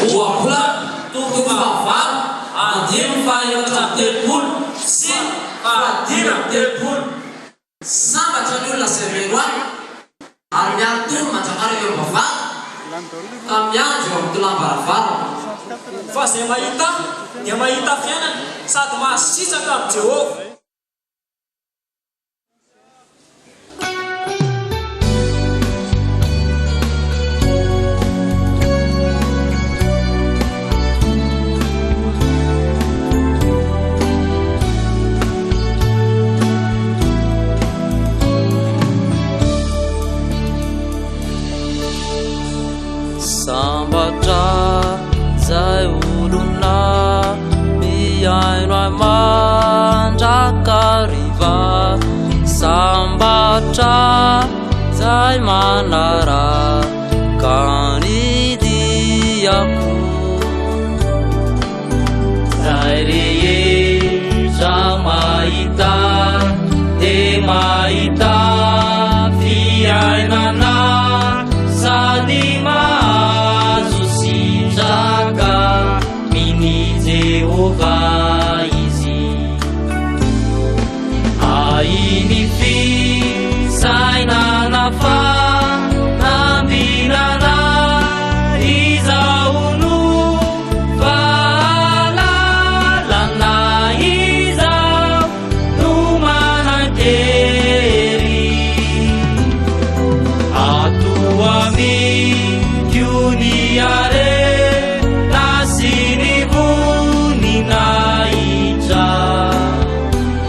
Ohabolana toko fahavalo andininy faha-34 sy faha-35. Sambatra ny olona izay mihaino ahy ary miari-tory mandrakariva eo am-bavahady ka miandry eo amin'ny tolam-baravarana. Fa izay mahita ahy dia mahita fiainana sady mahazo sitraka amin'i Jehovah. Sambatra zay olona mihaino ahy mandrakariva. Sambatra zay manaraka ny diako. Zay rehetra mahita de mahita fiainana sady mahazo sitraka mini Jehovah izy. Ahy ny fisainana fa nambinana izaho no fahalalana izaho no manan-kery. Ato amiko ny harena sy ny voninahitra.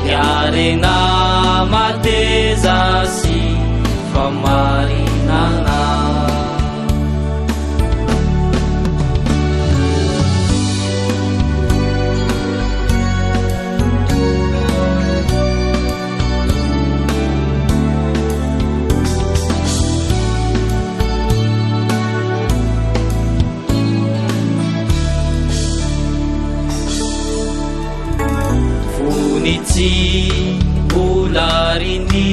Ny harena mateza sy famarinana. Fony tsy mbola ry ny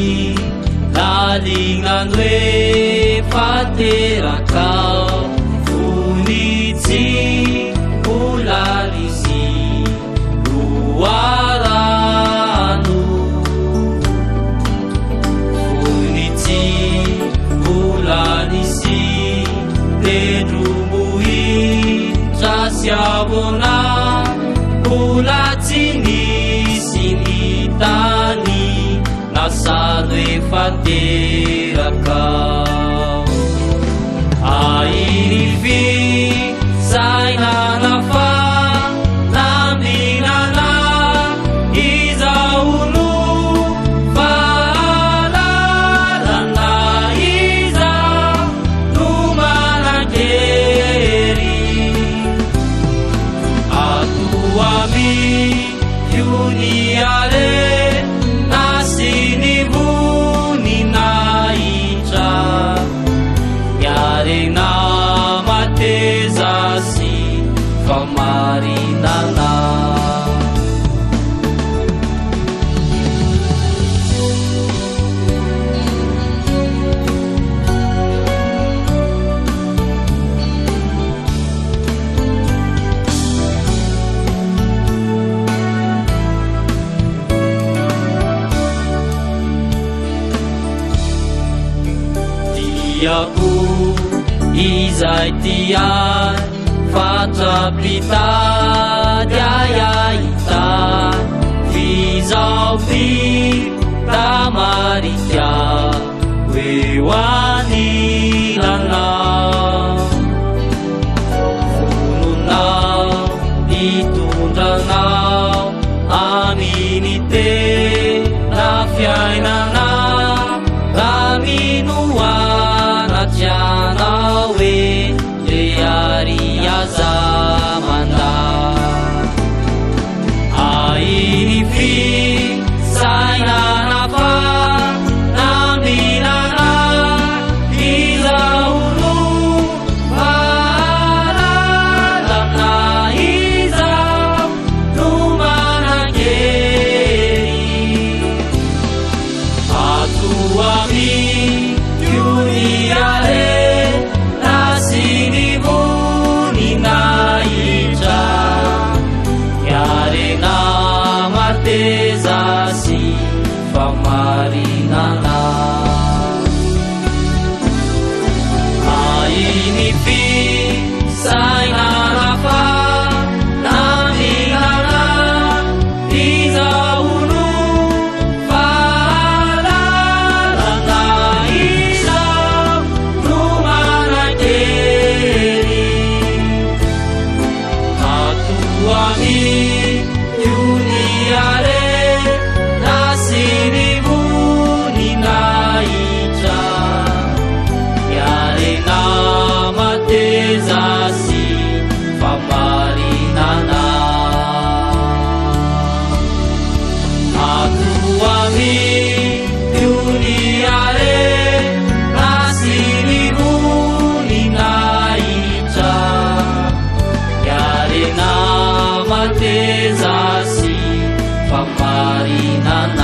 lalina no efa teraka. Fony tsy mbola nisy loharano. Fony tsy mbola nisy tendrombohitra sy havoana, mbola tsy nisy ny tany na sary efa teraka. Ahy ny fisainana fa nambinana izaho no fahalalana izaho no manan-kery. Ato amiko ny harena sy ny voninahitra, ny harena mateza sy famarinana. Tiako izay tia ahy, fatra-pitady ahy ahita, f'izao mpita marika ho eo anilanao. Vononao hitondra anao amin'ny tena fiainana, raha mino anaty anao hoe re ary aza mandà. Ahy ny fisainana fa nambinana izaho no fahalalana izaho no manan-kery. Ato amiko ny harena sy ny voninahitra. Fahamarinana.